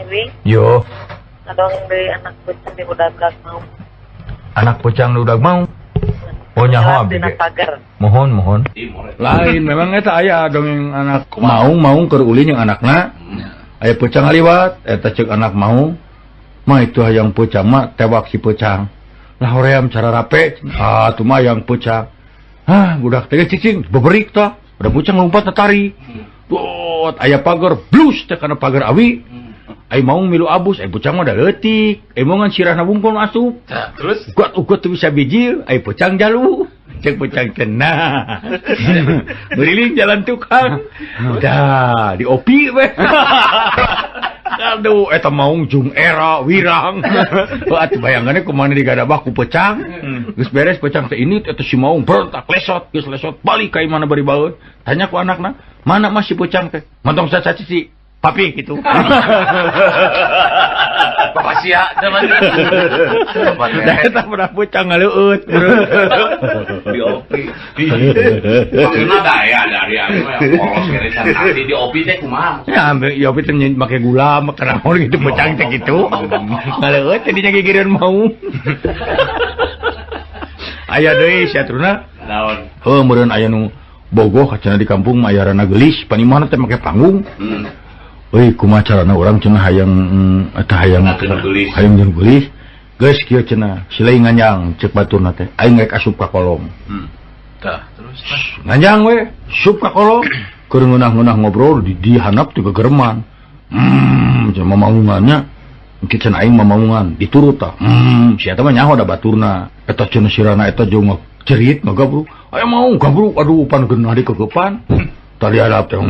Ewing. Yo. Ngadongeng deui anak peucang di udag mau. Anak peucang di udag mau. Oh nyaho abdi. Mohon mohon. Lain memang eta aya dongeng anak maung maung keur ulin jeung anakna. Aya peucang ngaliwat eta ceuk anak maung. Mah itu hayang peucang mah tewak si peucang. Lah hoream cara rape. Ah tuh mah hayang peucang. Hah budak teh cicing beberik tah. Udah peucang lompat tatari. Bot aya pagar blus teh kana pagar awi. Ai maung milu abus, ai peucang mah da leutik. Ai maungan sirahna wungkul asup. Tah, terus ugat-ugat teu bisa bijil, ai peucang jalu. Cek peucang cenah. Ngeliling jalan tukang. Dah, diopi we. Aduh, eta maung jung era wirang. Heuh atuh bayangannya kumaha digadabah ku peucang. Geus beres peucang teh ini eta si maung berontak lesot, geus lesot balik ka imahna bari baeun. Tanya ku anakna, "Mana mah si peucang teh?" Montong sacaci si papi gitu. Bapak sia zaman. Eta pernah peucang ngaleueut. Di opi. Maksudna daya dari anu yang polos kene can di opi teh kumaha? Ya ambil di opi teh make gula, make naon gitu peucang teh gitu. Ngaleueut jadinya gigireun mau. Aya deui sia truna. Naon? Heuh meureun aya nu bogoh cenah di kampung mah aya rana geulis, panimahna teh make panggung. Euy kumaha carana urang cenah hayang eta hayang hayang jeung geulis. Geus kieu cenah silai nganjang ceuk baturna teh aing rek asup ka kolom. Tah terus tah nganjang we asup ka kolom keur ngeunah-ngeunah ngobrol di handap teh gegereman. Cenah mamaungannya engke cenah aing mamaungan diturut tah. Si eta mah nyaho da baturna. Eta cenah sirana eta jeung cerit ngagabruk. Aya mau gabruk aduh pan geunah dikegepan. Tadi hadap teh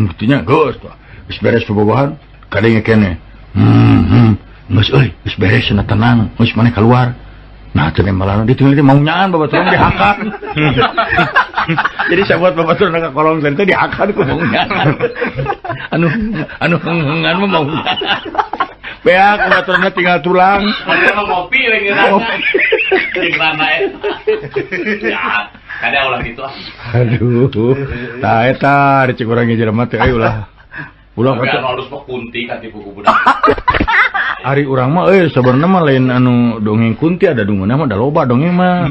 gitunya geus geus beres bobogohan kadenge keneh. Geus euy geus beres cenah tenang geus maneh keluar. Nah cenah malana ditinggal teh mau nyaan babaturan dihakan. Jadi sabuat babaturan ka kolong teh dihakan ku mau nyaan. Anu anu henghengan mah mau nyaan. Beak babaturanna tinggal tulang. Padahal mah ngopi we ngeunah. Jeung rana eta. Ya. Kada ulah gitu ah. Aduh. Tah eta cek urang ge jelema teh euy ulah. Ulah kata halus mah kunti ka tipu ku budak. Ari urang mah euy sabenerna mah lain anu dongeng kunti ada dungeuna mah da loba dongeng mah.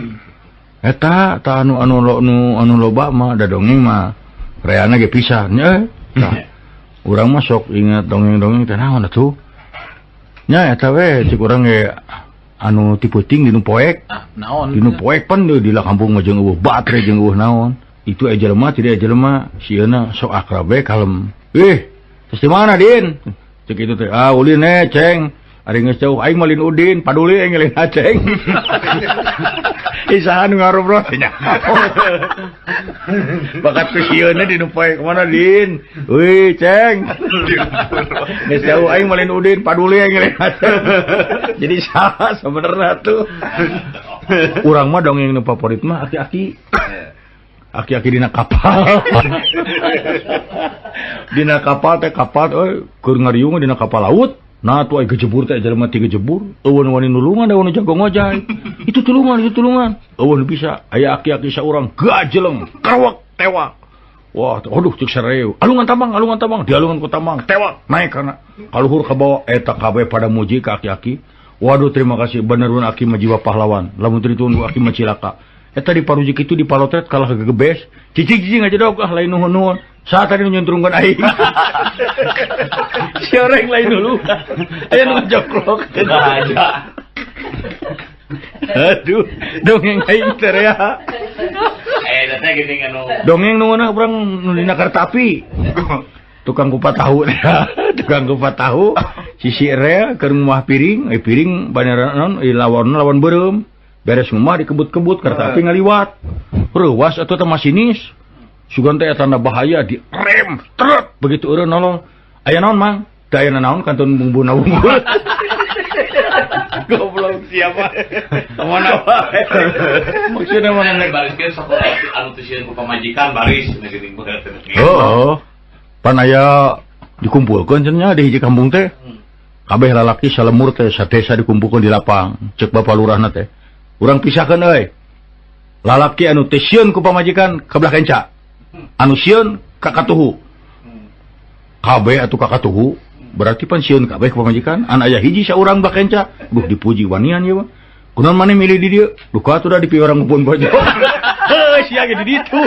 Eta tah anu anu anu anu loba mah da dongeng mah reana ge pisan nya. Tah. Urang mah sok ingat dongeng-dongeng teh naon atuh. Nya eta we cek urang ge anu tipe ting dinu poek. Ah, naon? Dinu poek pan deui di kampung mah jeung eueuh batre jeung eueuh naon. Itu aya jelema tidak jelema sieuna sok akrab we kalem. Ih, terus di mana Din? Cek itu teh, ah ulin eh ceng. Ari geus jauh aing mah lin Udin, paduli aing lin Aceng. Isaha nu ngarobrol nya. Bakat ku sieuna dinu poek mana Din? Wih, ceng. Geus jauh aing mah lin Udin, paduli aing lin Aceng. Jadi salah sebenarnya tuh. Urang mah dongeng nu favorit mah aki-aki. Aki-aki dina kapal. Dina kapal teh kapal euy keur ngariung dina kapal laut. Nah tuh ai gejebur teh jelema ti gejebur, eueun wani nulungan da wani jago ngojay. Itu tulungan, itu tulungan. Eueun bisa aya aki-aki saurang gajeleng, karwak tewak. Wah, aduh cek sareu. Alungan tambang, dialungan ku tambang, tewak naik kana. Kaluhur ka bawah eta kabeh pada muji ka aki-aki. Waduh terima kasih benerun aki mah jiwa pahlawan. Lamun teu ditunggu aki mah cilaka. Eta di parujik itu di palotret kalah gegebes. Cicing-cicing aja dog ah lain nuhun-nuhun. Saat tadi nyuntrungkan aing. Si orang lain dulu. Aya nu joklok. Aja. Aduh, dongeng aing teh rea. Teh geuning anu. Dongeng nu ngeunah urang nu dina kereta api. Tukang kupat tahu teh. Tukang kupat tahu sisi rea keur ngumah piring, piring banera naon lawan lawan beureum. Beres ngumah dikebut-kebut kereta api ngaliwat. Reuwas atuh teh masinis. Sugan teh tanda bahaya di rem truk begitu eureun nolong. Aya naon Mang? Teu aya naon kantun bumbuna wungkul. Goblok siapa? Kamana wae. Maksudna mana nek bariskeun sok anu teu sieun ku pamajikan baris geuning bener. Heeh. Pan aya dikumpulkeun cenah di hiji kampung teh. Kabeh lalaki salemur teh sadesa dikumpulkeun di lapang. Ceuk bapak lurahna teh. Urang pisahkeun euy. Lalaki anu teu sieun ku pamajikan ka belah kenca. Anu sieun ka katuhu. Kabeh atuh ka katuhu. Berarti pan sieun kabeh ku pamajikan. An aya hiji saurang bakenca. Duh dipuji wanian ieu mah. Kunaon maneh milih di dieu? Duka atuh da di piwarang pun bojo. Heuh sia ge di ditu.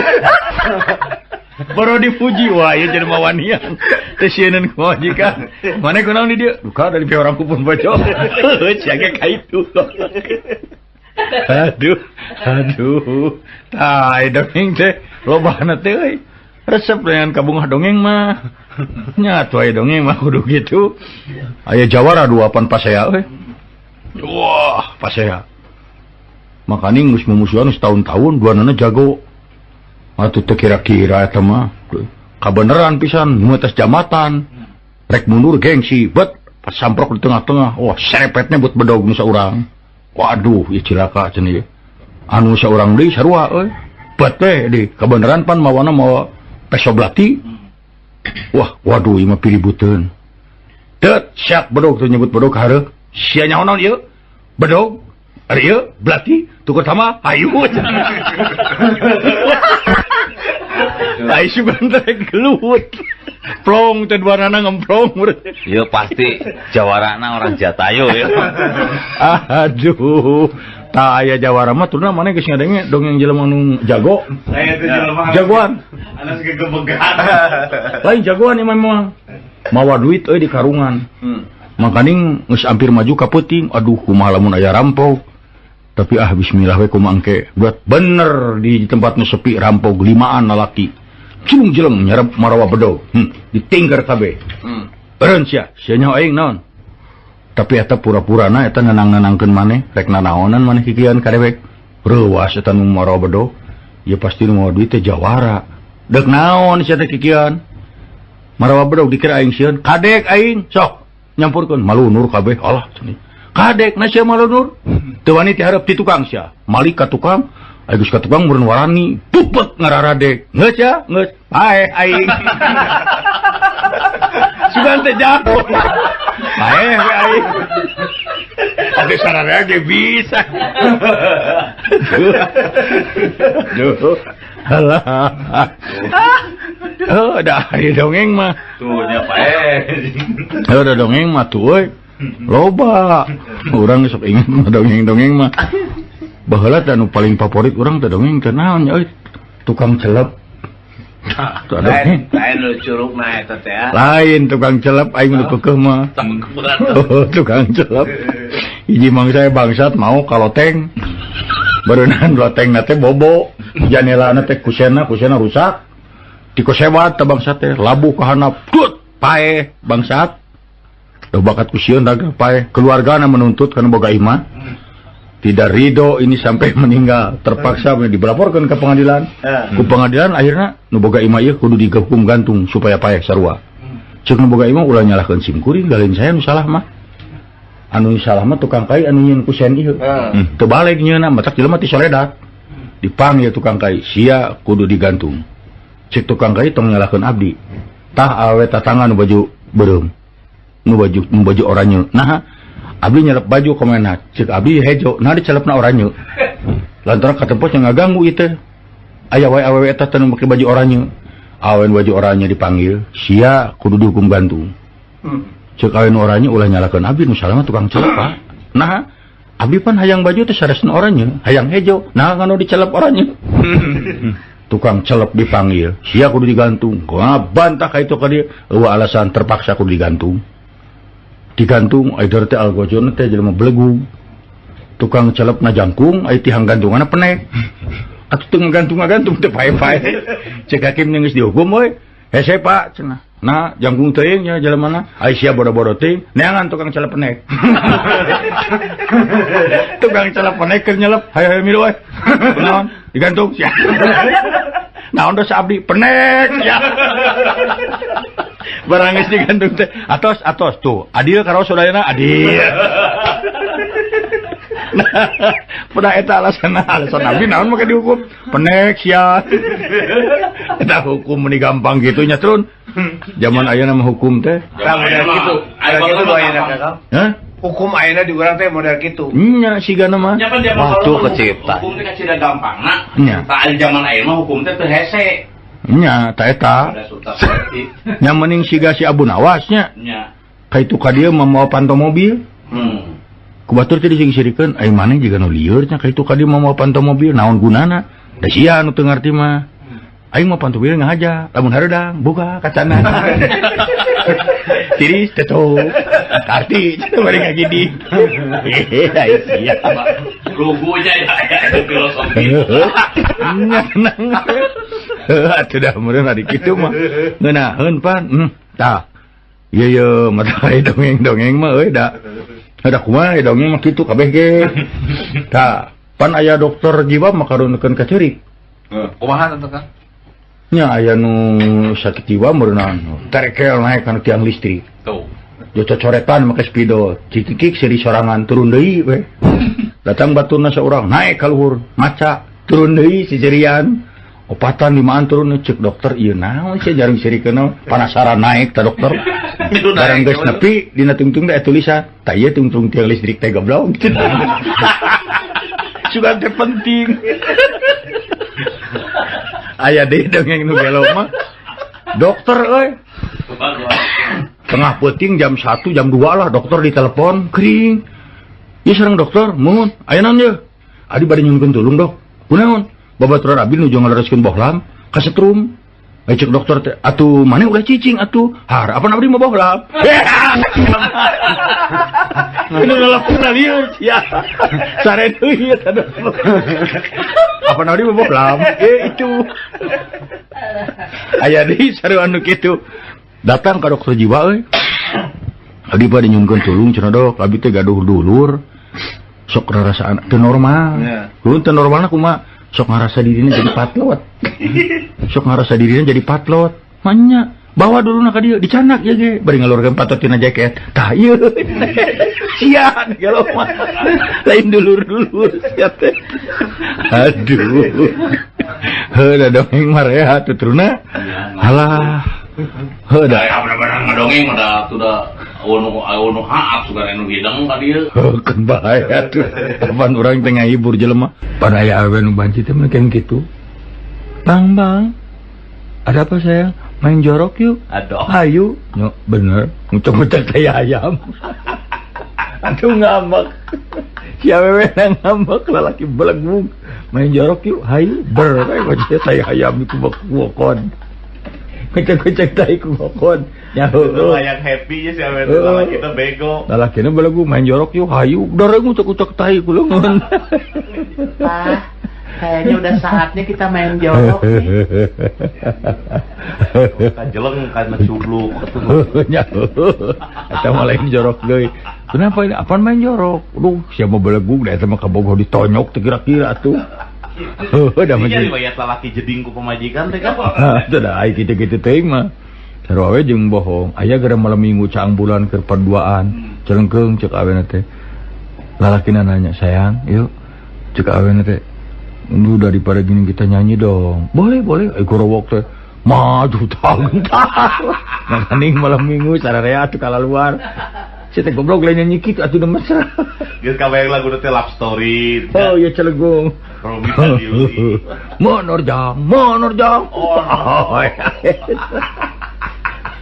Baru dipuji wah ieu jelema wanian. Teu sieuneun ku pamajikan. Maneh kunaon di dieu? Duka da di piwarang pun bojo. Heuh sia ge ka itu. Aduh, aduh. Tah dongeng teh lobana teh euy. Resep dengan kabungah dongeng mah. Nya atuh aya dongeng mah kudu kitu. Aya jawara dua pan pasea euy. Wah, pasea. Makaning geus mumusuhan setahun-tahun duanana jago. Atuh teu kira-kira eta mah. Kabeneran pisan nu atas jambatan. Rek mundur gengsi, bet pas samprok di tengah-tengah. Wah, serepetnya buat bedog nu saurang. Waduh, ieu cilaka cenah ieu. Anu saurang deui sarua euy. Bet teh di kabeneran pan mawana mawa peso belati. Wah, waduh ieu mah piributeun. Tet siap bedog teh nyebut bedog hareuh. Sia nyaho naon ieu? Bedog. Ari ieu belati tukur sama hayu. Ai sugan teh gelut. Plong teh duanana ngemplong. Ieu pasti jawarana orang Jatayu ya. Aduh. Tah aya jawara mah turna maneh geus ngadenge dongeng jelema nu jago. Saya teh jelema jagoan. Anas gegebegan. Lain jagoan ieu mah. Mawa duit euy di karungan. Makaning geus hampir maju ka peuting. Aduh kumaha lamun aya rampok. Tapi ah bismillah we kumaha engke. Buat bener di tempat nu sepi rampok limaan lalaki. Cilung jeleng nyarep marawa bedog. Ditingker kabeh. Eureun sia, sia nyaho aing naon. Tapi eta pura-purana eta nenang-nenangkeun maneh, rek nanaonan maneh kikian ka dewek. Reuwas eta nu marawa bedog. Ya pasti nu mawa duit teh jawara. Deuk naon sia teh kikian? Marawa bedog dikira aing sieun, kadek aing sok nyampurkeun malunur kabeh. Alah cenah. Kadek na sia malunur. Teu wani ti hareup ti tukang sia. Malik ka tukang, aing geus ka tukang meureun warani, pupet ngararadek. Geus sia, geus paeh aing. Sugan teh jago. Paeh we aing. Atuh sararea ge bisa. Duh. Alah. Oh, dah aya dongeng mah. Tuh nya paeh. Heuh da dongeng mah tuh euy. Loba. Urang sok inget mah dongeng-dongeng mah. Baheula teh anu paling favorit urang teh dongeng teh naon nya euy? Tukang celep. Lain, lain lu curugna eta teh. Lain tukang celep aing nu keukeuh mah. Tukang celep. Hiji mangsa bangsat mau ka loteng. Bareunan lotengna teh bobo, janelana teh kusena rusak. Dikosebat teh bangsat teh, labuh ka handap, tut, paeh bangsat. Duh bakat ku sieun dagang paeh. Keluargana menuntut kana boga imah. Tidak ridho ini sampai meninggal, terpaksa dilaporkan ke pengadilan. Ku pengadilan akhirnya nu boga imah ieu kudu dihukum gantung supaya paeh sarua. Ceuk nu boga imah ulah nyalahkeun sim kuring, lain saya nu salah mah. Anu salah mah tukang kai anu nyieun kusen ieu. Teu balik nyieunna matak jelema ti soledat. Dipanggil tukang kai, sia kudu digantung. Ceuk tukang kai tong nyalahkeun abdi. Tah awe tatangga nu baju beureum. Nu baju oranye. Nah, abdi nyelep baju kemana? Cek abdi hejo, nah dicelepna oranye. Lantaran katempos yang ngaganggu ieu teh. Aya wae awewe eta teh nu make baju oranye. Awen baju oranye dipanggil, sia kudu dihukum gantung. Cek awen oranye ulah nyalakeun abdi nu salah mah tukang celep Pak. Nah, abdi pan hayang baju teh saresna oranye, hayang hejo, nah nganu dicelep oranye. Tukang celep dipanggil, sia kudu digantung. Wah, bantah ka itu ka dieu, eueuh alasan terpaksa kudu digantung. Digantung ai teh algojona teh jelema belegug. Tukang celep na jangkung ai tihang gantunganna penek. Atuh teu ngagantung-ngagantung teh pae-pae. Cek hakim geus dihukum we. Hese Pak cenah. Nah jangkung teuing nya jelemana ai sia bodo-bodo teuing neangan tukang celep penek. Tukang celep penek keur nyelep hayo-hayo milu we. Naon digantung sia. Naon dosa abdi penek sia. Barang geus digantung teh atos atos tuh adil karo sadayana adil. Nah, pada eta alasan abdi naon make dihukum penek sia. Eta hukum meni gampang kitu nya turun. Zaman ayeuna mah hukum teh. Tah model kitu. Model kitu ayeuna Kakang. Hah? Hukum ayeuna di urang teh model kitu. Nya sigana mah. Wah, tuh kecipta. Hukum teh kacida gampangna. Nya. Tah zaman ayeuna mah hukum teh teu hese. Nya, ta eta. Nya mending siga si Abu Nawas nya. Nya. Ka itu ka dieu mah mawa panto mobil. Ku batur teh dising-sirikeun ai maneh jiga nu lieur nya ka itu ka dieu mah mawa panto mobil naon gunana? Da sia nu teu ngarti mah. Aing mah panto mobil ngahaja, lamun hareudang buka kacana. Tiris teto. Arti cenah bari ngagidi. Ai sia. Lugunya ya filosofi. Atuh dah meureun ari kitu mah. Ngeunaheun pan. Tah. Ieu ye mata dongeng-dongeng mah euy da. Da kumaha dongeng mah kitu kabeh ge. Tah, pan aya dokter jiwa mah karunekeun ka ceurik. Kumaha teh Kang? Nya aya nu sakit jiwa meureunang terekel naek kana tiang listrik. Tuh. Cocoretan make spidol, cikikik seri sorangan turun deui we. Datang baturna saurang naek ka luhur, maca turun deui sisirian. Opatan limaan turun cek dokter ieu naon sia jarang sirikeun panasaran naek ta dokter. Barang geus nepi dina tungtung teh tulisan, tah ieu tungtung tiang listrik teh goblok. Sugan teh penting. Aya deui dongeng nu gelo mah. Dokter euy. Tengah peuting jam 1 jam 2 lah dokter ditelepon kering. Ieu sareng dokter, muhun. Aya naon ye? Adi bade nyuhunkeun tulung dok. Kunaon? Babaturan abdi nuju ngalereskeun bohlam kasetrum. Ai cek dokter teh, atuh maneh ulah cicing atuh. Har, apa abdi mah bohlam? Ini ngelapuna lieur sia. Sare deui eta dokter. Apa abdi mah bohlam? Itu. Aya deui sarua anu kitu. Datang ka dokter jiwa euy. Abdi bade nyuhunkeun tulung cenah dok, abdi teh gaduh dulur. Sok rarasaan teu normal. Ulun teu normalna kumaha? Sok ngarasa dirinya jadi patlot. Sok ngarasa dirinya jadi patlot. Manya bawa dulu nak ka dieu dicanak ya ge bari ngalurkeun patot tina jaket. Tah ieu. Sia gelo mah. Lain dulur-dulur sia teh. Aduh. Heuh da dongeng mah rehat tuturna. Halah. Heuh da. Aya bener-bener ngadongeng mah da atuh da anu haap sugan anu hideng ka dieu. Heuh keun bae atuh. Kapan urang teh ngahibur jelema. Pan aya awewe nu banci teh mah kitu. Bang, bang. Ada apa sayang? Main jorok yuk. Aduh. Ayo. Nyo, bener. Ngucek-ngucek tai ayam. Aduh ngambek. Si awewe ngambek lalaki belegung. Main jorok yuk. Hayu. Ber. Kayak tai ayam ku bokon. Kucek-kucek tai ku bokon. Nyaho. Yang happy si awewe lalaki teh bego. Lalakina belegu main jorok yuk. Hayu. Doreng ngucek-ngucek tai ku leungeun. Pak, kayaknya udah saatnya kita main jorok nih. Kajeleng karena cubluk. Eta mah lain jorok deui. Kenapa ini? Apaan main jorok? Aduh, siapa belegug da eta mah kabogoh ditonyok teu kira-kira atuh. Heuh, da mah. Iya riwayat lalaki jeding ku pamajikan teh kan. Teu da ai kitu-kitu teuing mah. Sarua we jeung bohong. Aya gara malam minggu caang bulan keur parduaan. Celengkeung ceuk awena teh. Lalakina nanya, "Sayang, yuk." Ceuk awena teh, "Lu daripada gini kita nyanyi dong." Boleh, boleh. Ai gorowok teh. Maju tang-tang. Makaning malam minggu sararea atuh kalaluar. Si teh goblok lain nyanyi kitu atuh da mesra. Geus kabayang lagu teh love story. Oh iya celegung. Menerjang, menerjang. Oh.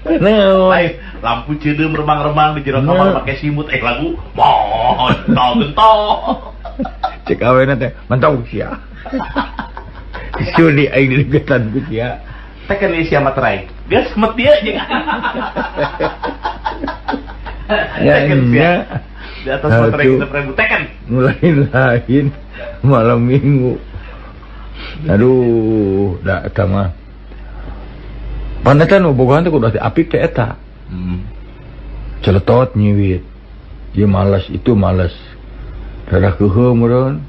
Nah, lampu ceudeum remang-remang di jero kamar make simut lagu montong gentong. Cek awena teh mantau sia. Suli aing dilegetan ku sia. Teken ieu sia materai. Geus met dieu jeung. Ya nya. Di atas materai kita ribu teken. Lain-lain malam minggu. Aduh, da eta mah. Pan eta nu bogohan teh kudu apik teh eta. Celetot nyiwit. Ieu malas itu malas. Rada keuheuh meureun.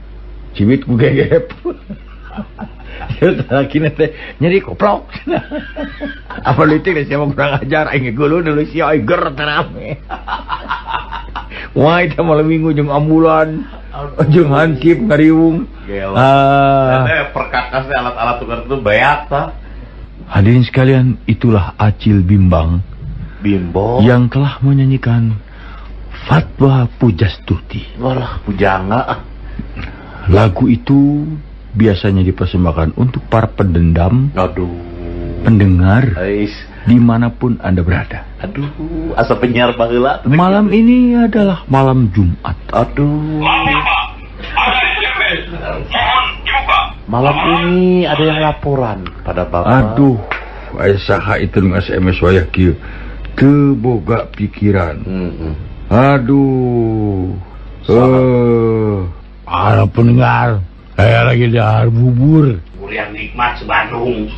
Ciwit ku gegep. Lalakina teh nyeri koplok. Apa leutik deh sia mah kurang ajar aing geuleuh deui sia aing ger terame. Wah eta malam minggu jeung ambulan, jeung hansip ngariung. Ah, perkakas teh alat-alat tukar itu beak tah. Hadirin sekalian, itulah Acil Bimbang. Bimbo yang telah menyanyikan Fatwa Pujastuti. Walah, pujangga. Lagu itu biasanya dipersembahkan untuk para pendendam. Aduh. Pendengar. Ais, Dimanapun Anda berada. Aduh, asa penyiar baheula. Malam ini adalah malam Jumat. Aduh. Malam ini ada yang laporan pada Bapak. Aduh, aya saha itu nu SMS wayah kieu. Teu boga pikiran. Aduh. Para pendengar, saya lagi dahar bubur. Bubur yang nikmat se-Bandung.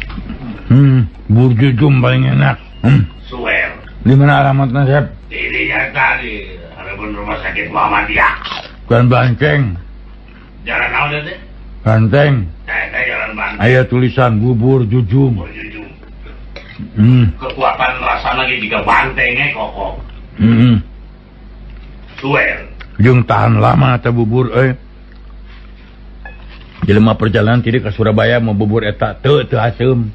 Bubur jujum paling enak. Suwer. Di mana alamatnya, Sep? Di Jakarta, di hadapan rumah sakit Muhammadiyah. Bukan Banteng. Jalan naon teh? Banteng. Saya jalan Banteng. Aya tulisan bubur jujum. Bubur jujum. Kekuatan rasa lagi jika bantengnya kokok. Suwer. Jeung tahan lama teh bubur euy. Jelema perjalanan ti ka Surabaya mau bubur eta teu teu haseum.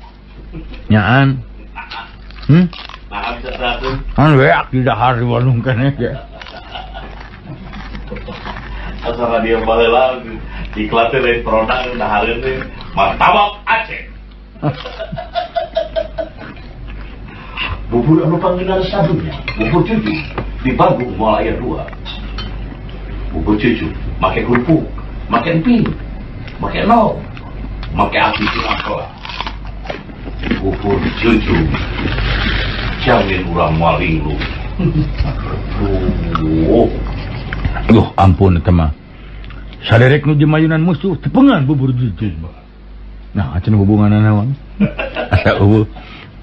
Nyaan. Nah, bisa teu Kan weak di dahar di Bandung keneh ge. Asa radio baheula iklan teh lain produk dahareun teh martabak Aceh. Bubur anu panggenar sadunya, bubur cucu di Bandung moal aya dua. Bubur cucu make kerupuk, make emping, make no, make api cilaka. Bubur cucu jamin urang moal linglung. Aduh. Duh, ampun eta mah. Saderek nu jemayunan musuh tepengan bubur cucu. Nah, acan hubunganna naon? Asa eueuh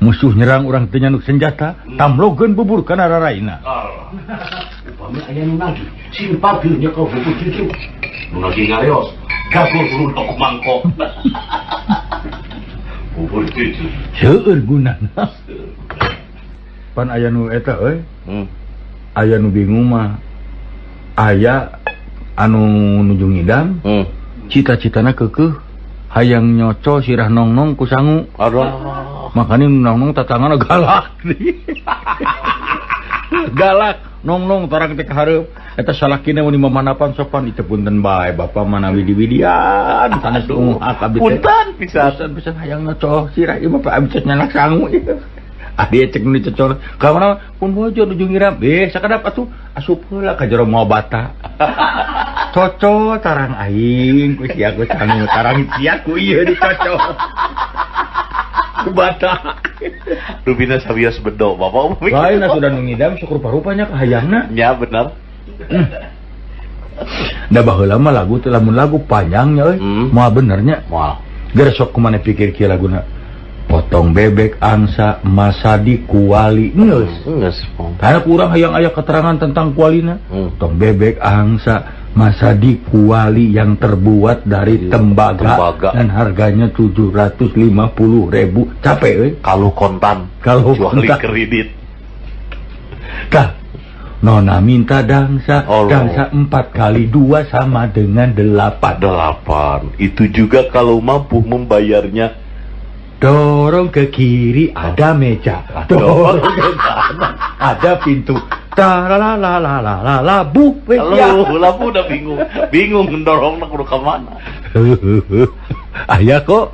musuh nyerang urang teu nyanduk senjata, tamlogeun bubur kana raraina. Upami aya nu nagih, sing pageur nyekel bubur cucu. Nu nagih ngareos, gagol huluna ku mangkok. Bubur cucu. Seueur gunana. Pan aya nu eta euy. Aya nu bingung mah. Aya anu nuju ngidam, cita-citana keukeuh hayang nyoco sirah nongnong ku sangu. Aduh. Makanya nongnong tatangana galak. Galak nongnong tarang teh ka hareup. Eta salakina mun mamanapan sopan itu punten bae bapak manawi diwidian sanes unguh abdi teh. Punten pisan. Pisan hayang nyoco sirah ieu mah abdi teh nyanak sangu ieu. Adi cek nu dicocol. Ka mana pun bojo nuju ngiram. Sakadap atuh asup heula ka jero moal bata. Cocol tarang aing ku sia ku sangu tarang sia ku ieu dicocol. Ku bata. Rupina sawios bedo bapak umum. Lain atuh da nu ngidam sok rupa-rupanya ka hayangna. Nya bener. Da baheula mah lagu teh lamun lagu panjangnya euy. Moal bener nya. Moal. Geus sok kumaha pikir kieu laguna. Potong bebek angsa masadi kuali geus. Geus. Karena kurang hayang aya keterangan tentang kualina. Potong bebek angsa masadi kuali yang terbuat dari tembaga dan harganya 750.000. Capek euy. Kalau kontan, kalau kuali kontan. Kredit. Tah, nona minta dangsa, dangsa 4 kali 2 sama dengan 8. 8. Itu juga kalau mampu membayarnya. Dorong ke kiri ada meja, dorong ke kanan ada pintu. Ta la la la la la la bu. Halo, labu udah bingung, bingung mendorong nak ke mana? Ayah kok,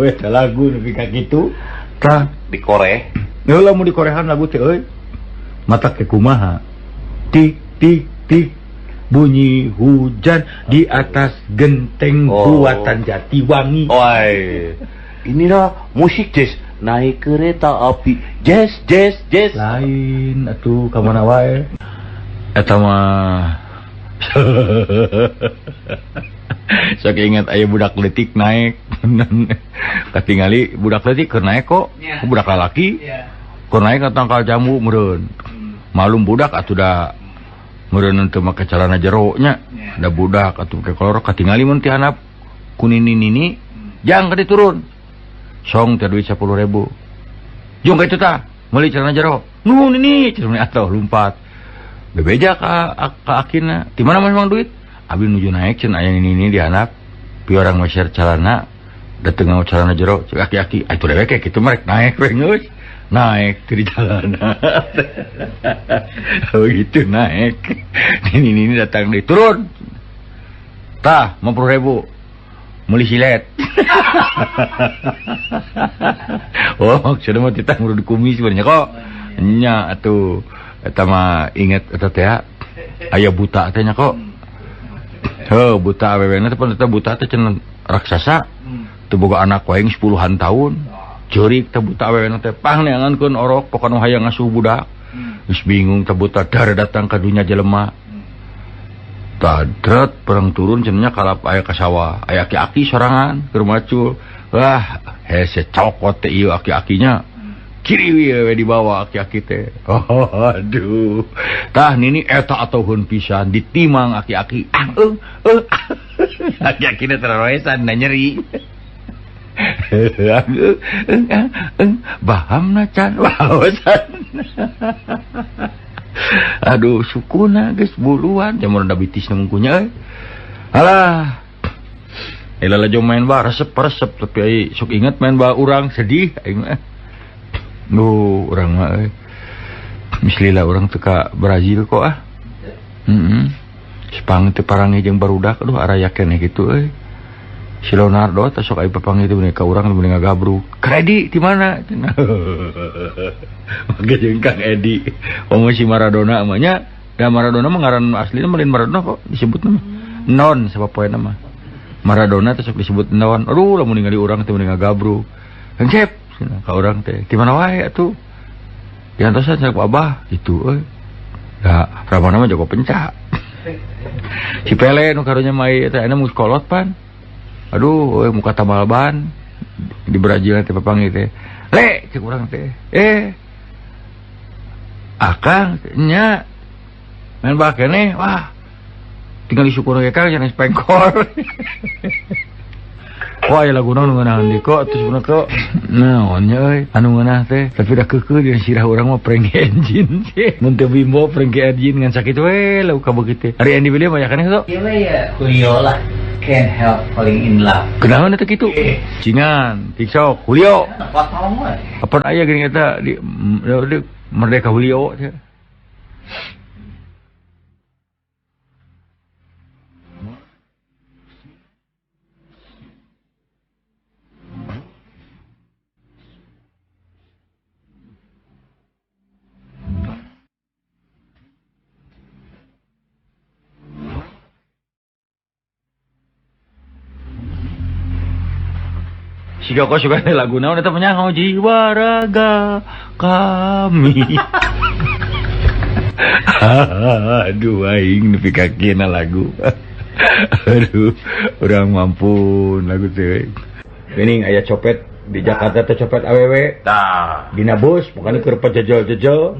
eta lagu nepi ka kitu. Tah di Korea. Heula mun di Korean lagu teh euy. Mata ke kumaha? Tik tik tik. Bunyi hujan di atas genteng buatan Jatiwangi. Oi. Inilah musik jazz, naik kereta api, jazz, jazz, jazz. Lain atuh ka mana wae. Eta mah. Sok ingat aya budak leutik naik. Katingali budak leutik keur naik kok, budak lalaki. Keur naik ka tangkal jambu meureun. Malum budak atuh da meureun teu make calana jero nya. Da budak atuh ke kolor katingali mun ti handap ku nini-nini, jang ka diturun. Song teh duit 10.000. Jung ka itu tah, meuli celana jero. Nuhun ini, cenah atuh lumpat. Bebeja ka akina. Di mana memang duit? Abi nuju naik cenah aya nini-nini di handap. Pi orang meser celana, dateng nganggo celana jero, cek aki-aki, atuh dewek kayak kitu mah rek naik we geus. Naik di jalanan. Begitu naik. Nini-nini datang deui, turun. Tah, 50.000. Meuli silet. Oh, maksudna mah titah ngurud kumis sebenarnya kok. Nya atuh eta mah inget eta teh aya buta teh nya kok. Heuh, buta awewena teh pan eta buta teh cenah raksasa. Teu boga anak wae 10-an tahun. Ceurik teh buta awewena teh pang neangankeun orok pokona hayang ngasuh budak. Geus bingung teh buta dar datang ka dunya jelema. Tadrat perang turun cenah kalap aya ka sawah, aya aki-aki sorangan keur macul. Wah, hese cokot teh ieu aki-akinya. Kiri we dibawa aki-aki teh. Oh, aduh. Tah nini eta atoheun pisan ditimang aki-aki. Ah, aki-akina teraroesan da nyeri. Bahamna can waosan. Aduh sukuna geus buluan jamur da bitisna mungkunya euy. Alah. Elala jo main bah resep-resep tapi ai sok inget main bah urang sedih aing mah. Duh, urang mah euy. Mislila urang teu ka Brazil kok ah. Heeh. Sepang teh parangi jeung barudak aduh araya keneh kitu euy. Si Leonardo teh sok ai papanggih teh ka urang mending ngagabruk. Kredi di mana? Make jeung Kang Edi. Komo si Maradona mah nya, da Maradona mah ngaran aslina mah lain Maradona kok disebutna mah. Non sapopoena mah. Maradona teh sok disebut non. Aduh lamun ningali urang teh mending ngagabruk. Hengcep cenah ka urang teh. Di mana wae atuh? Diantosan ku Abah kitu euy. Da ramana mah jago pencak. Si Pele nu karunya mah eta ayeuna mun kolot pan. Aduh, euy muka tambal ban di Brazil teh papanggih teh. Le cek urang teh. Akang nya main bal keneh wah. Tinggal disyukur ge Kang cenah pengkor. Wah, aya laguna nu ngeunaheun deui kok terus bener kok. Naon nya euy anu ngeunah teh tapi da keukeuh dina sirah urang mah Frankie Engine sih. Mun teu bimbo Frankie Engine ngan sakitu we lauk kabeukit teh. Ari Andy William aya keneh sok? Ieu we ya Julio lah. Can't help falling in love. Kunaon eta kitu? Cingan, tiktok, Julio. Apa aya geuning eta di Merdeka Julio teh. Si Joko suka lagu naon eta penyanyi jiwa raga kami. Aduh aing nepi ka kieuna lagu. Aduh, urang mampun lagu teh. Geuning aya copet di Jakarta teh copet awewe. Tah. Dina bus pokona keur pejejel-jejel.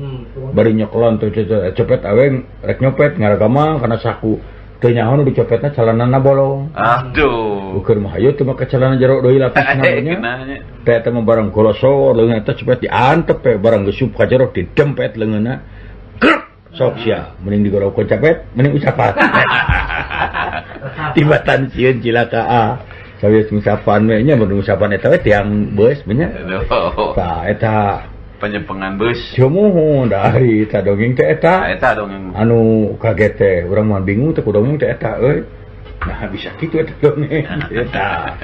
Bari nyoklon teh copet awewe rek nyopet ngaragama kana saku. Teu nyaho nu dicopetna celanana bolong. Aduh. Ukur mah hayu teu make celana jero deui lapisna nya. Teh eta mah barang golosor leungeun eta copet diantep we barang geus ka jero didempet leungeunna. Krek sok sia mending digorowkeun copet mending ucapan. Tibatan sieun cilaka ah. Sawios ngusapan we nya mun ngusapan eta we tiang beus nya. Tah eta penyempengan bus. Cumuhun dari eta dongeng teh eta. Eta dongeng. Anu kaget teh, urang mah bingung teh ku dongeng teh eta euy. Nah bisa kitu eta dongeng eta.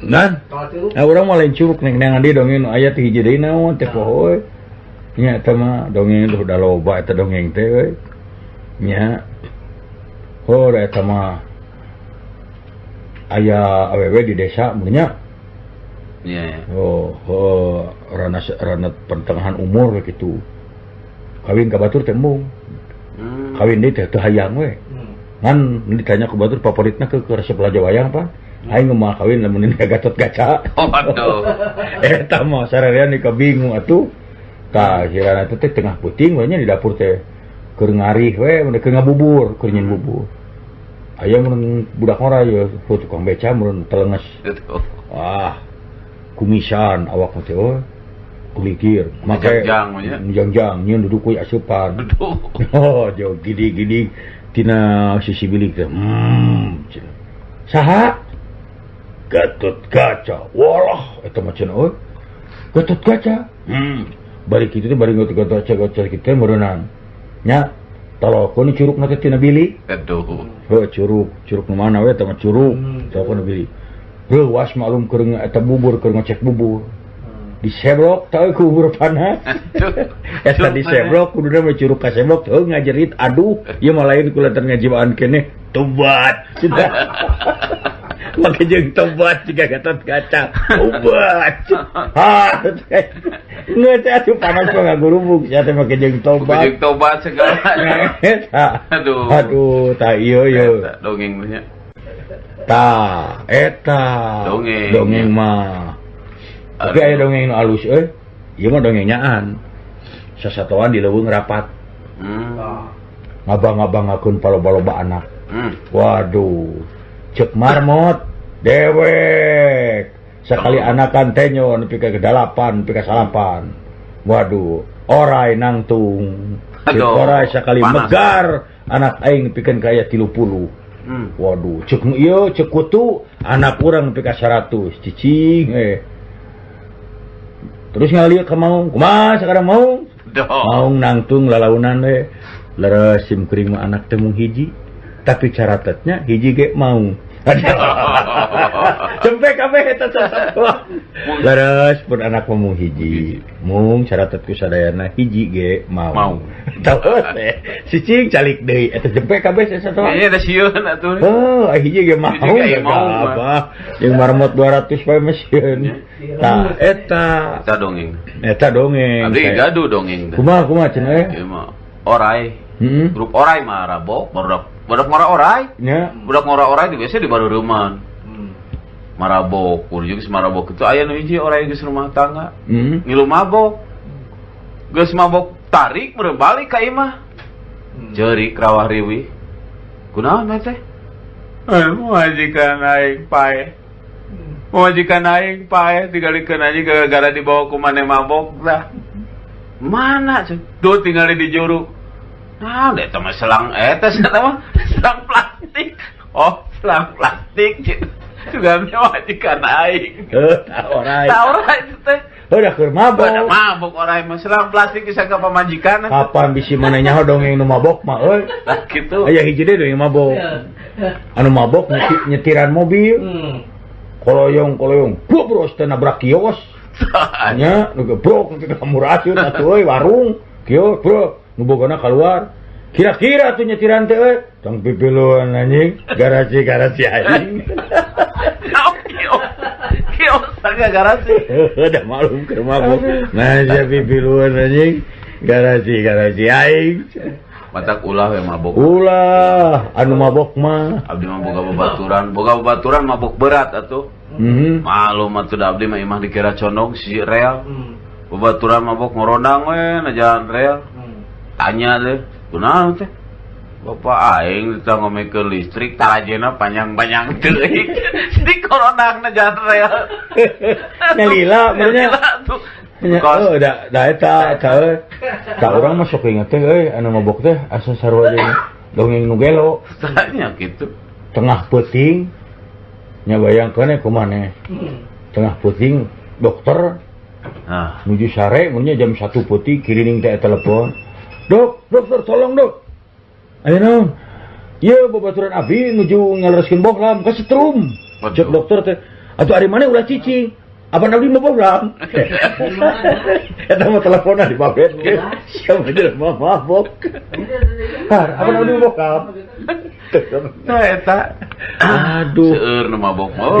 Nan. Nah urang mah lain curug neng neangan di dongeng nu aya teh hiji deui naon teh poho euy. Nya eta mah dongeng udah loba eta dongeng teh euy. Nya. Oh eta mah aya awewe di desa mun nya. Yeah. Oh, rana pertengahan umur gitu. Kawin ka batur teh embung. Kawin deui teh teu hayang we. Ngan ditanya ku batur favoritna ke resep raja wayang apa? Aing mah kawin lamun ini Gatot Kaca. Oh, aduh. Eta mah sarerean ka bingung atuh. Tah sirana teh tengah peuting we nya di dapur teh keur ngarih we mun keur ngabubur, keur nyin bubur. Aya mun budak ngora ye tukang beca mun telenges. Wah. Kumisan awak teh oh kulikir make jangjang nyeun duduk we asupan. Oh jauh gidi-gidi tina sisi bilik teh. Saha Gatot Kaca. Walah eta mah cenah euy. Gatot Kaca. Bari kitu teh bari Gatot Kaca kitu meureunang. Nya Talokeun curugna teh tina bilik. Aduh. Heuh curug, curug nu mana we eta mah curug. Talokeun bilik. Reuwas maklum keur eta bubur keur ngecek bubur. Diseblok teh ku bubur panas. Eta diseblok kuduna mah curug kaseblok heuh ngajerit aduh ieu mah lain kulantaran ngajiwaan keneh tobat. Make jeung tobat jiga Gatot Kaca. Tobat. Ha. Ngeut atuh panas mah ngagurubug sia teh make jeung tobat. Jeung tobat segala. Aduh. Aduh, tah ieu ieu. Dongeng nya. Tah, eta. Dongeng. Dongeng mah. Tapi aya dongeng nu alus euy. Ieu mah dongeng nyaan. Sasatoan di leuweung rapat. Ngabang-ngabangakeun paloba-loba anak. Waduh. Cek marmot dewek sekali anakan tenyo nepi ka 8 nepi ka 9. Waduh, orai nangtung. Cek orai sekali panas. Megar anak aing pikeun ka aya 30. Waduh, cek ieu cek kutu anak urang nepi ka 100 cicing Terus ngalieu ka maung, kumaha sakarang maung? Maung nangtung lalaunan we. Leres sim kuring mah anak teh mung hiji. Tapi caratatnya hiji ge maung. Cempek kabeh eta sasatoan. Leres pun anak mah mung hiji. Mung caratat ku sadayana hiji ge maung. Tahu teh. Si cing calik deui eta jempek kabeh sasatoan. Ieu da sieun atuh. Heuh, hiji ge maung. Apa? Jeung marmot 200 pae mah sieun. Tah eta. Eta dongeng. Eta dongeng. Abdi gaduh dongeng. Kumaha kumaha cenah eh? Ieu mah orai. Grup orai mah rabok barudak budak ngora orai. Ya. Budak ngora orai di biasa di barureman. Marabok, kudu geus marabok itu aya nu hiji orai geus rumah tangga. Ngilu mabok. Geus mabok tarik meureun balik ka imah. Jeurik rawah riwih. Kunaon teh? Majikan aing paeh. Majikan aing paeh digalikeun aja gara-gara dibawa ku maneh mabok tah. Mana tuh tinggal di juru. Nah, eta mah selang eta mah selang plastik. Oh, selang plastik gitu. Juga majikan aing. Heuh, tah orai. Tah orai teh. Heuh, da keur mabok. Da mabok orai mah selang plastik bisa ka pamajikan. Kapan bisi maneh nyaho dongeng nu mabok mah euy. Tah kitu. Aya hiji deui dongeng mabok. Anu mabok nyetiran mobil. Koloyong-koloyong, gobros teh nabrak kios. Nya, nu gebrok nepi ka murasieun atuh euy warung. Kios, bro. Nu bogona keluar. Kira-kira tuh nyetiran teh euy. Tong pipiluan anjing, garasi-garasi anjing. Kios tangga garasi. Udah malum keur mabok. Nah, sia pipiluan anjing, garasi-garasi aing. Matak ulah we mabok. Ulah, anu mabok mah. Abdi mah boga babaturan mabok berat atuh. Malum atuh da abdi mah imah dikira condong si rel. Babaturan mabok ngorondang we na jalan rel. Tanya deh, kunaon teh? Bapak aing ditang ngomekeun listrik tarajena panjang-panjang teuing. Di koronang na jalan rel. Nyalila benernya. Oh, da eta eta euy. Da urang mah sok inget teh euy anu mabok teh asa sarua jeung dongeng nu gelo. Tanya kitu. Tengah peuting nya bayangkeun we kumaha maneh. Tengah peuting dokter nuju sare mun nya jam 1 peuting kirining teh telepon. Dok, dokter tolong dok. Ayo naon? Ieu babaturan abdi nuju ngalereskeun bohlam ka setrum. Cek dokter teh, atuh ari maneh ulah cicing. Apa abdi mah bohlam? Eta mah teleponan di babet. Siapa jelema mabok. Har, apa abdi mah bohlam? Tah eta. Aduh. Seueur nu mabok mah.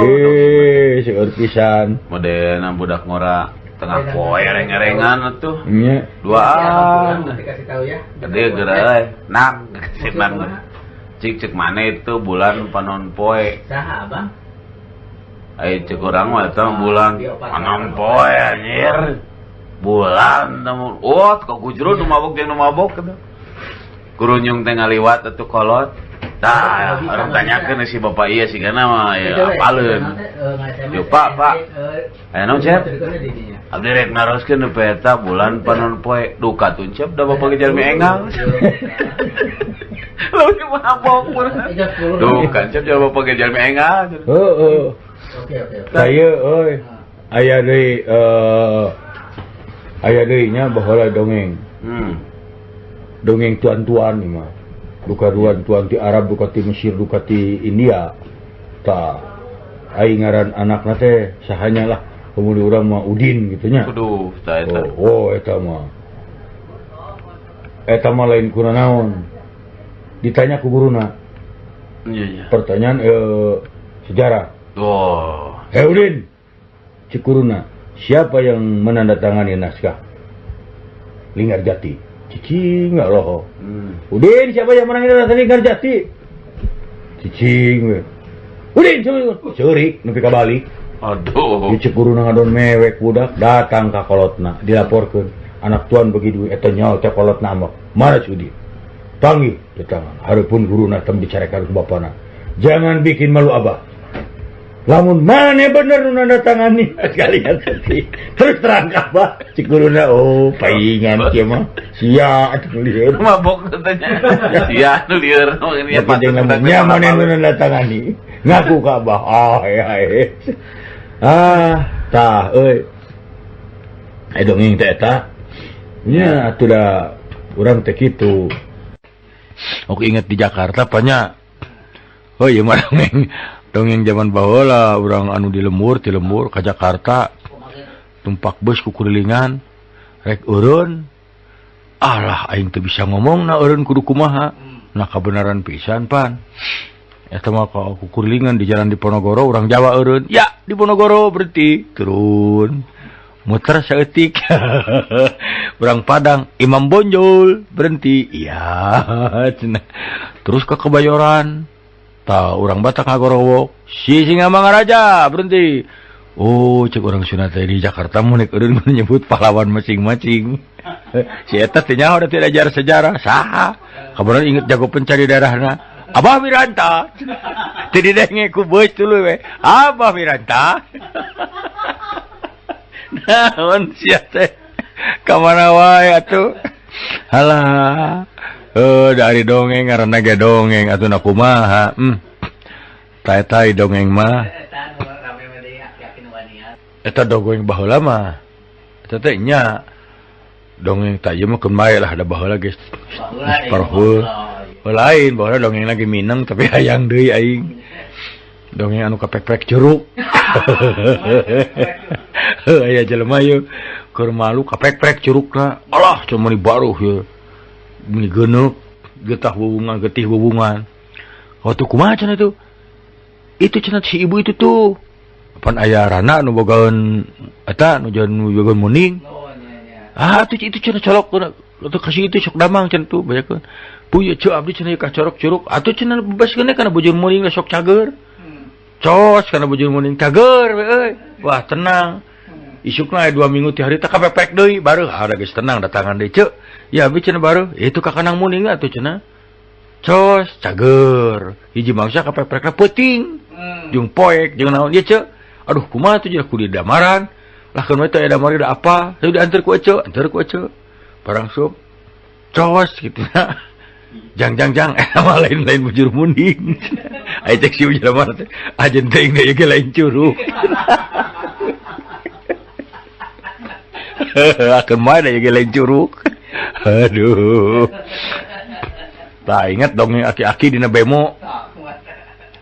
Seueur pisan. Modelna budak ngora tengah poe reng-rengan atuh. Nya. Duaan. Dikasih tahu ya. Gede geura euy. Nang senang. Cik cek mana itu bulan panon poe. Saha abang? Ai cek urang mah eta bulan panon poe anjir. Bulan temu. Oh, kok gujrut nu mabok jeung nu mabok kitu. Kurunyung teh ngaliwat atuh kolot. Tah, urang tanyakeun si bapak ieu sigana mah ya apaleun. Yo Pak, Pak. Aya naon Cep? Abdi rek naroskeun nu eta bulan panon poe duka tuncep da bapak ge jalmi engal. Leuwih mabok mun. Duka cep jalma bapak ge jalmi engal. Heeh. Oke, oke. Saya euy aya deui aya deui nya baheula dongeng. Dongeng tuan-tuan ieu mah. Duka tuan-tuan ti Arab, duka ti Mesir, duka ti India. Tah aing ngaran anakna teh sahanya lah. Kemudian urang mah Udin gitu nya. Aduh, tah eta. Oh, eta mah. Eta mah lain kuna naon. Ditanya ku guruna. Iya, iya. Pertanyaan sejarah. Oh. Hei Udin, cek guruna, siapa yang menandatangani naskah Linggarjati? Cicing enggak loh. Udin, siapa yang menandatangani Linggarjati? Cicing we. Udin, ceurik nepi ka balik. Aduh. Cek guruna ngadon mewek budak datang ka kolotna dilaporkeun anak tuan begitu eta nyaho teh kolotna mah. Mana si Udin? Panggil datangan. Hareupeun guruna tem dicarekan ku bapana. Jangan bikin malu abah. Lamun mane bener nu nandatangani sekalian teh. Terus terang ka abah. Cek guruna oh paingan kieu mah. Sia atuh lieur. Mabok katanya. Sia anu lieur nya patut mane nu nandatangani. Ngaku ka abah. Ah ya. Ah, tah euy. Eh dongeng teh eta. Nya atuh da urang teh kitu. Aku ingat di Jakarta banyak. Oh iya mah dongeng zaman baheula urang anu di lembur, ti lembur ka Jakarta. Tumpak bus kukurilingan rek eureun. Alah aing teu bisa ngomong na eureun kudu kumaha. Nah kabenaran pisan pan. Eta mah ka kukurilingan di jalan Diponegoro urang Jawa eureun. Ya, Diponegoro berhenti turun. Muter saeutik. Urang Padang Imam Bonjol berhenti. Iya, cenah. Terus ke Kebayoran. Tah urang Batak ngagorowok. Si Singamangaraja berhenti. Oh, cek urang Sunda teh di Jakarta mun rek eureun menyebut pahlawan masing-masing. Si eta teh nyaho da teu diajar sejarah. Saha? Kabaran inget jago pencari daerahna. Abah Wiranta. Teu didenge ku beus tuluy we. Abah Wiranta. Naon sia teh? Ka mana wae atuh? Halah. Dari dongeng ngaranna ge dongeng atuh na kumaha. Tah eta dongeng mah. Eta dongeng baheula mah. Eta teh nya dongeng tah ieu mah keun bae lah da baheula geus parhul. Lain baheula dongeng lagi mineng tapi hayang deui aing. Dongeng anu kapek-pek curug. Aya jelema ieu keur malu kapek-pek curugna. Alah cuma ni baruh ieu. Meni geuneuk getah wuwungan getih wuwungan. Waktu kumaha cenah itu? Itu cenah si ibu itu tuh. Pan aya rana nu bogaeun eta nu bogaeun muning. Ah itu cenah colok atuh kasih itu sok damang cenah tuh banyakeun. Puy ceu abdi cenah ka corok curug atuh cenah bebaskeun kana bujur muning sok cager. Cos kana bujur muning cager we euy. Wah tenang. Isukna aya 2 minggu ti harita kapepek deui bareuh ada geus tenang datangan deui ceu. Ya abdi cenah bareuh itu ka kanang muning atuh cenah. Cos cager. Hiji mangsa kapepekna peuting. Jeung poek jeung naon ieu ceu. Aduh kumaha tuh jeung kudu damaran. Lah keun we teh aya damar da apa? Saya diantar ku eceu, antar ku eceu. Barang sup. Cos kitu na. Jang jang jang mah lain-lain bujur muning. Ai cek si bujur mah teh ajen teuing deui ge lain curug. Akan mah da ge lain curug. Aduh. Tah inget dongeng aki-aki dina bemo.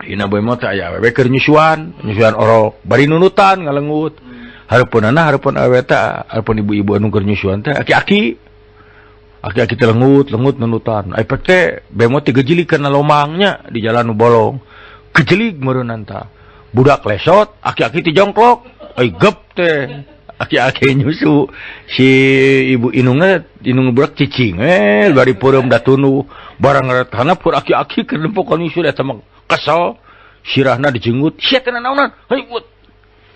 Dina bemo teh aya awewe keur nyusuan, nyusuan orok, bari nunutan ngalengut. Hareupeunana hareupeun awewe teh, hareupeun ibu-ibu anu keur nyusuan teh aki-aki. Aki-aki teh lengut, lengut nunutan. Ai pek teh bemo teh gejelig kana lomangnya di jalan nu bolong. Gejelig meureunnan tah. Budak lesot, aki-aki teh jongklok. Ai gep teh. Aki-aki nyusu si ibu inungna inung budak cicing bari peureum da tunduh barang ngaret hanap keur aki-aki keur nempokan nyusu eta mah kesel sirahna dijenggut sia teh naonan heuy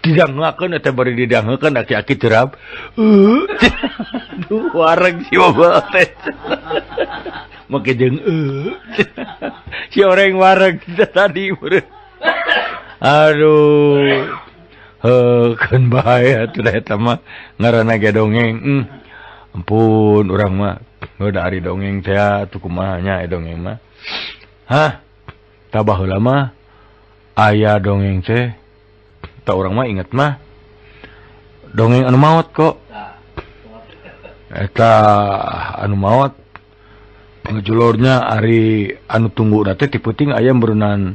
didangeukeun eta bari didangeukeun aki-aki terap aduh wareg si bapak teh make jeung si oreng wareg tadi aduh keun bae atuh eta mah ngaranna ge dongeng. Ampun urang mah da ari dongeng teh atuh kumaha nya dongeng mah. Hah? Tah baheula mah aya dongeng teh tah urang mah inget mah dongeng anu maot kok. Eta anu maot Ngejulornya ari anu tunggu teh ti peuting aya meureunnan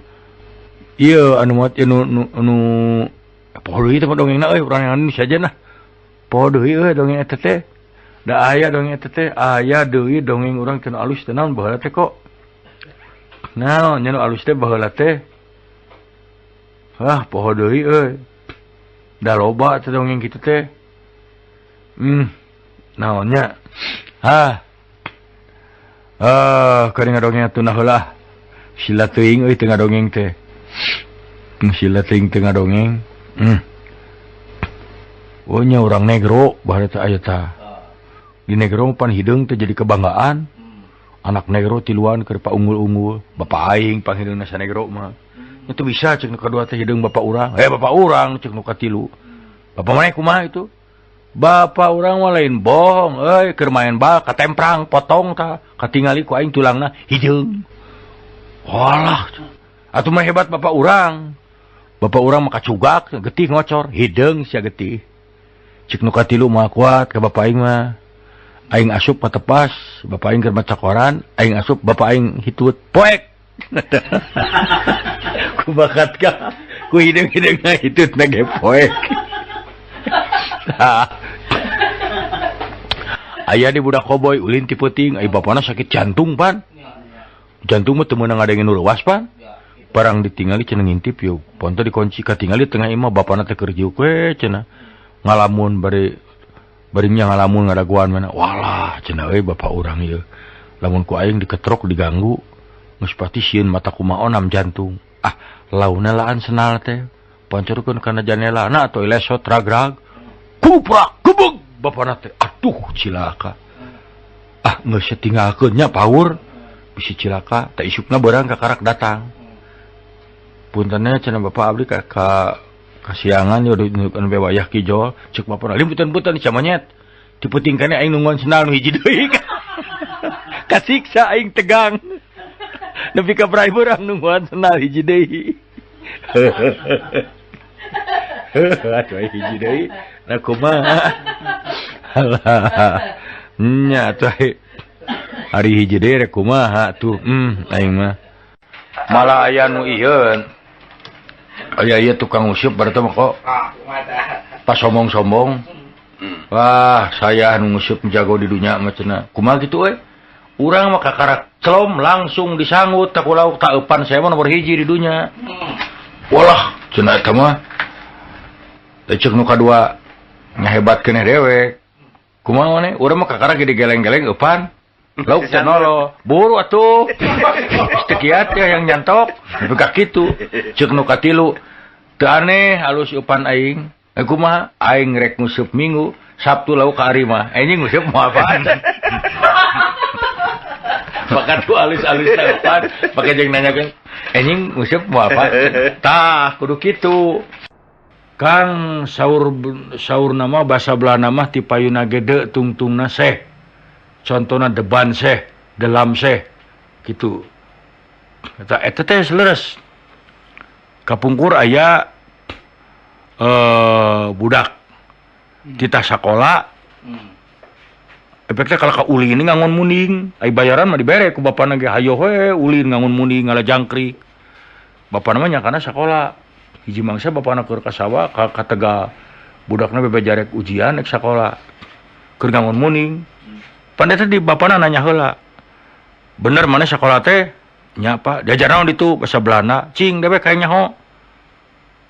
ieu anu mot nu poho deui teh dongengna euy urang anu saja nah. Poho deui euy dongeng eta teh. Da aya dongeng eta teh aya deui dongeng urang teu alus teh naon baheula teh kok. Naon nya nu alus teh baheula teh. Hah poho deui euy. Da loba teh dongeng kitu teh. Naonnya? Hah. Keur ngadongeng atuh nah heula. Sila teuing euy teu ngadongeng teh. Sila teuing teu ngadongeng. Oh nya urang negro baheula teh aya tah. Di negro pan hideung teh jadi kebanggaan. Anak negro tiluan keur paunggul-unggul. Bapak aing panghideungna sanegro mah. Itu bisa cek nu kadua teh hideung bapak urang. Bapak urang cek nu katilu. Bapak maneh kumaha itu? Bapak urang mah lain bohong euy keur main bal katemprang potong tah katingali ku aing tulangna hideung. Walah atuh mah hebat bapak urang. Bapak urang mah kacugak getih ngocor hideung sia getih. Cek nu katilu mah kuat ka bapak aing mah. Aing asup patepas, bapak aing keur maca koran, aing asup bapak aing hitut poek. Ku bakat ka ku hideung-hideungna hitutna ge poek. Aya di budak koboy ulin ti peuting, ai bapana sakit jantung pan. Jantung mah teu meunang ngadengin nu leuwas pan. Barang ditingali cenah ngintip yeuh, ponto dikunci katingali tengah imah bapana teh keur jiuk we cenah. Ngalamun bari nya ngalamun ngadaguan mana. Walah cenah euy bapak urang ieu. Lamun ku aing diketrok diganggu geus pasti sieun mata kumaha onam jantung. Ah, launa laan senal teh. Pancorkeun kana janela na atoy lesot ragrag. Kuprak gebeg bapana teh aduh cilaka. Ah geus tinggalkeun nya paur bisi cilaka teh isukna beurang ka karak datang. Puntenna cenah bapak abdi ka kasiangan yo anu wayah kijol cek bapana limputan-putan camanyet. Ti peuting kane aing nungguan sendal nu hiji deui. Kasiksa aing tegang. Nepi ka prai beurang nungguan sendal hiji deui. Aduh hiji deui. Nah kumaha. Alah. Nya atuh hari hiji deui rek kumaha tuh. Aing mah. Malah aya nu ieu. Aya ieu tukang useup berarti mah kok. Pas sombong-sombong. Wah, saya anu nguseup jago di dunya mah cenah. Kumaha kitu euy? Urang mah kakarak celom langsung disanggut tak lauk tak eupan saya mah nomor hiji di dunya. Walah, cenah eta mah. Teh ceuk nu kadua nya hebat keneh dewek. Kumaha maneh? Urang mah kakara gede geleng-geleng eupan. Lauk teh nolo. Buru atuh. Geus teu kiat ya yang nyantok. Nepi ka kitu. Ceuk nu katilu teu aneh halus eupan aing. Kumaha? Aing rek nguseup Minggu, Sabtu lauk ka ari mah. Anjing nguseup moal apaan. Maka tuh alus-alus eupan, pake jeung nanyakeun, anjing nguseup moal apa? Tah, kudu kitu. Kang saur nama basa Belanda mah ti payuna gede tungtungna seh. Contona deban seh, delam seh. Kitu. Eta eta teh leres. Kapungkur aya budak titah sakola. Efeknya kalau ka ulin ngangon munding, ai bayaran mah dibere ku bapana ge hayo we ulin ngangon munding ngala jangkrik. Bapana mah nyangkana sakola. Hiji mangsa bapana keur ka sawah ka Tegal. Budakna bebeja rek ujian rek sakola. Keur ngangon munding. Pan eta di bapana nanya heula. Bener maneh sakola teh? Nya Pak, diajar naon ditu basa Belanda. Cing dewek hayang nyaho.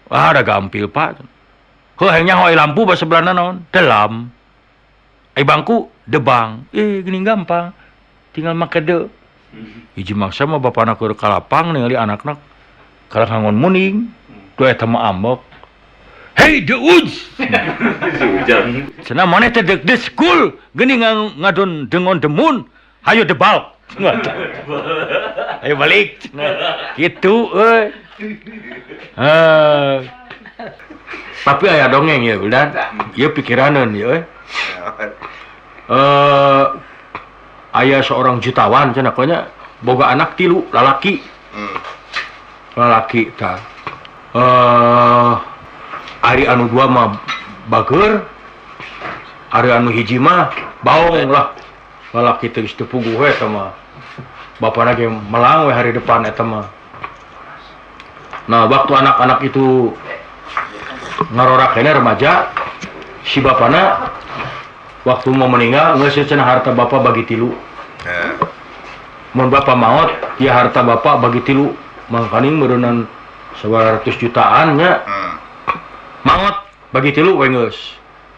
Wah, ada gampil Pak. Heuh hayang nyaho ai lampu basa Belanda naon? Delam. Ai bangku debang. Gini gampang. Tinggal make de. Hiji mangsa mah bapana keur ka lapang ningali anakna kalah ngangon munding. Duh eta mah ambek. Hey de uj. Cenah maneh teh dek de school geuning ngadon dengon demun. Hayo debal. Ayo balik. Gitu euy. Tapi aya dongeng ya udah. Ieu pikiraneun ieu euy. Aya seorang jutawan cenah nya boga anak tilu lalaki. Lalaki tah. Ari anu dua mah bageur, ari anu hiji mah baong lah. Lalaki teh geus teu puguh we eta mah. Bapana ge melang we hari depan eta mah. Nah, waktu anak-anak itu ngarorak kene remaja, si bapana waktu mau meninggal geus cenah harta bapak bagi tilu. Mun bapak maot, ya harta bapak bagi tilu. Mangkaning meureunnan 100 jutaan nya. Maot bagi tilu we geus.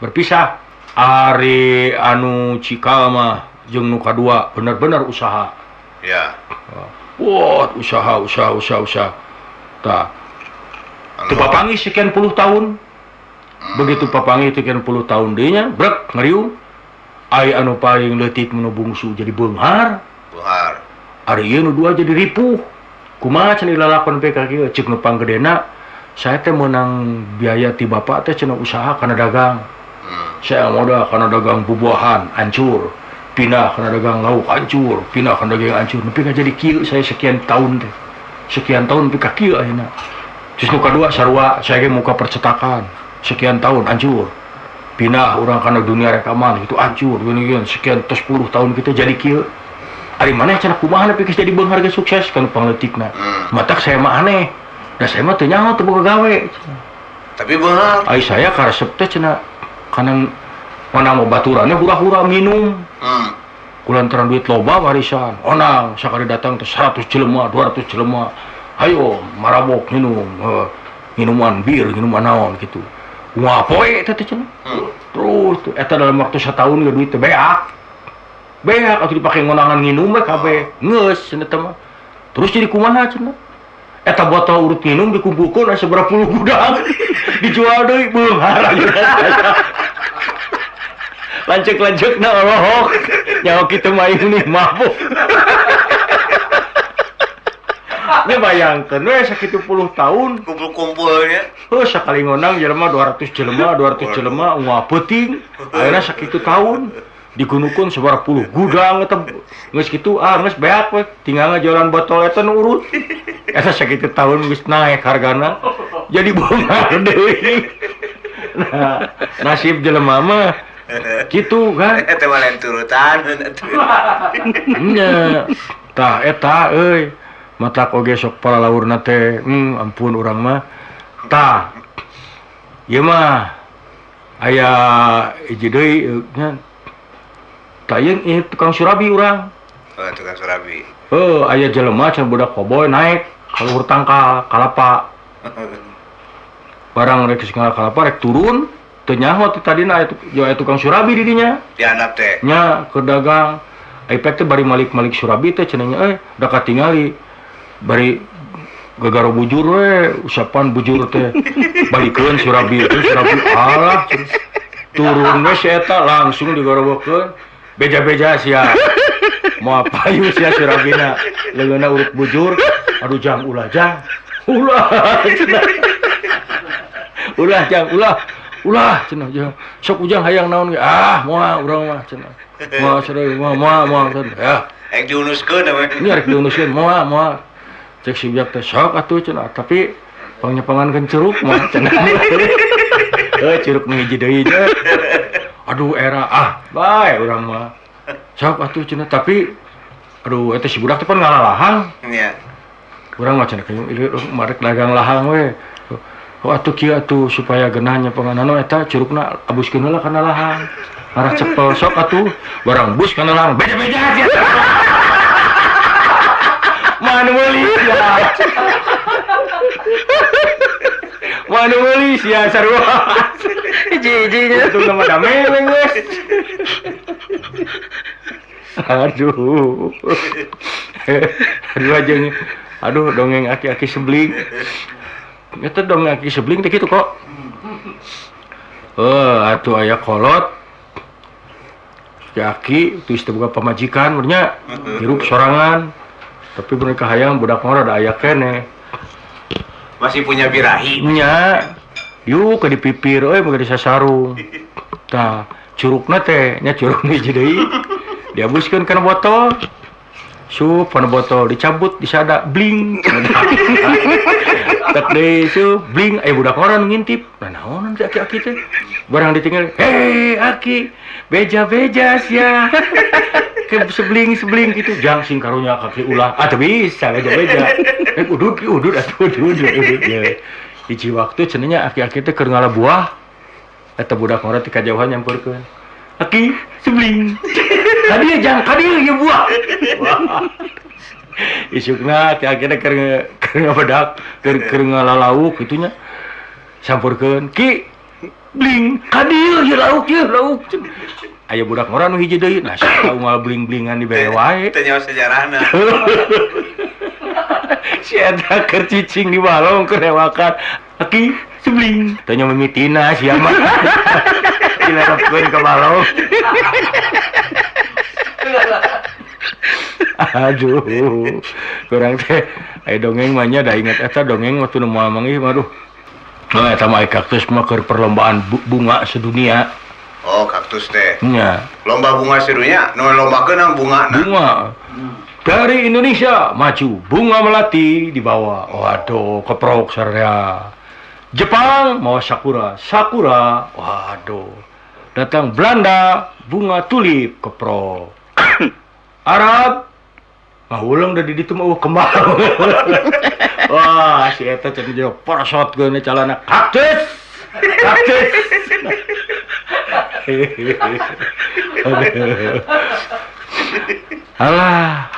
Berpisah. Ari anu cikal mah jeung nu kadua bener-bener usaha. Ya. Wah, usaha. Tah. Teu papanggih sekian puluh tahun. Begitu papanggih sekian puluh tahun deui nya, brek ngariung. Ai anu paling leutik nu bungsu jadi beunghar. Beunghar. Ari ieu nu dua jadi ripuh. Kumaha cenah lalakon PK kieu ceuk nu panggedena, saya teh meunang biaya ti bapak teh cenah usaha kana dagang. Saya modal kana dagang bubuahan hancur, pindah kana dagang lauk hancur, pindah kana dagang hancur. Nepi ka jadi kieu saya sekian tahun teh. Sekian tahun nepi ka kieu ayeuna. Terus nu kadua sarua, saya ge muka percetakan. Sekian tahun hancur. Pindah urang kana dunia rekaman itu hancur gini-gini. Sekian tos 10 tahun kita jadi kieu. Ari maneh cenah kumaha nepi geus jadi beunghar geus sukses kan pangleutikna. Matak saya mah aneh. Da saya mah teu nyaho teu boga gawe. Tapi beunghar. Ai saya karesep teh cenah kana mana mau baturannya hura-hura minum. Kulantaran duit loba warisan. Onang sakali datang teh 100 jelema, 200 jelema. Hayo marabok minum, minuman bir, minuman naon gitu. Wah poe teh cenah. Terus tuh eta dalam waktu setahun ge duit teh beak. Beak atuh dipake ngonangan nginum we kabeh. Geus cenah teh mah. Terus jadi kumaha cenah? Eta botol urut nginum dikumpulkeun aya sabaraha puluh gudang. Dijual deui beunghar. Lanceuk-lanceukna olohok. Nyaho kitu mah ieu nih mabuk. Nya bayangkeun we sakitu puluh tahun kumpul-kumpulnya. Heuh sakali ngonang jelema 200 jelema, 200 jelema ungah peuting. Ayeuna sakitu tahun digunukeun sabaraha puluh gudang eta geus kitu ah geus beak we tinggal ngajualan botol eta nu urut. Eta sakitu tahun geus naek hargana jadi beunghar deui. Nah, nasib jelema mah kitu kan. Eta mah lain turutan. Nya. Tah eta euy. Matak oge sok palalaurna teh, ampun urang mah. Tah. Ieu mah aya hiji deui nya. Tah ieu tukang surabi urang. Oh, tukang surabi. Heuh, aya jelema cenah budak koboy naik ka luhur tangkal kalapa. Barang rek geus kalapa rek turun, teu nyaho teh tadina aya tukang surabi di dinya. Di handap teh. Nya keur dagang. Ai pek teh bari malik-malik surabi teh cenah nya euy, da katingali bari gagaro bujur we, usapan bujur teh. Balikeun surabi teh, surabi alah turun we si eta langsung digorowokeun. Beja-beja sia. Moal payu sia surabina. Leungeunna urut bujur, aduh jang ulah jang. Ulah cenah. Ulah jang ulah. Ulah cenah jang. Sok ujang hayang naon ge? Ah, moal urang mah cenah. Moal sareng moal moal cenah. Ya. Rek diunuskeun we. Nya rek diunuskeun moal moal. Cek si ujang teh sok atuh cenah, tapi pangnyepangankeun curug mah cenah. Heuh curug nu hiji deui nya. Aduh era ah bae urang mah. Sok atuh cenah tapi aduh eta si budak teh pan ngalalahang. Nya. Urang mah cenah ieu marek dagang lahang we. Oh atuh kieu atuh supaya geunah nyepangan eta curugna abuskeun heula kana lahang. Arah cepel sok atuh barang bus kana lahang beja-beja sia. Manu meuli sia. Manu meuli sia sarua. Hiji-hiji nya tuh mah dame we geus. Aduh. Aduh aja. Aduh dongeng aki-aki sebling. Eta dongeng aki sebling teh kitu kok. Atuh aya kolot. Si aki teu boga pamajikan nya hirup sorangan. Tapi mereka hayang budak mah rada aya keneh. Masih punya birahi nya. Yuk ke dipipir euy moga disasarung. Tah, curugna teh nya curug hiji deui. Diabuskeun kana botol. Sup kana botol dicabut disada bling. Tek deui sup bling aya budak orang ngintip. Nah naonan si aki-aki teh. Barang ditinggal, "Hei aki, Beja-beja sia. Ke sebling-sebling gitu jang sing karunya kaki ulah. Ah teu bisa beja-beja. Rek udud ki udud atuh udud udud ya. Hiji waktu cenah aki-aki teh keur ngala buah. Eta budak ngora ti kajauhan nyamperkeun. Aki sebling. Kadieu jang kadieu ieu buah. Wah. Isukna ti akhirna keur ngabedak keur ngalalauk kitu nya. Sampurkeun ki bling kadieu ieu lauk ieu lauk. Aya budak ngora nu hiji deui nah sia unggal bling-blingan dibere wae. Teu nyaho sejarahna. Si eta keur cicing di balong keur rewakan. Aki sebling. Teu nya mimitina sia mah. Dilarapkeun ka balong. Aduh, kurang teh aya dongeng mah nya da inget eta dongeng waktu nu moal manggih mah aduh. Nah, eta mah kaktus mah keur perlombaan bunga sedunia. Oh, kaktus teh. Nya. Lomba bunga sedunia, nu lombakeun bunga. Bunga. Dari Indonesia maju, bunga melati dibawa. Waduh, keprok sararea. Jepang mau sakura, sakura. Waduh. Datang Belanda, bunga tulip keprok. Arab ngahuleng da di ditu mah kembang. Wah, si eta cenah jeung porosotkeun calana kaktus. Kaktus. Alah.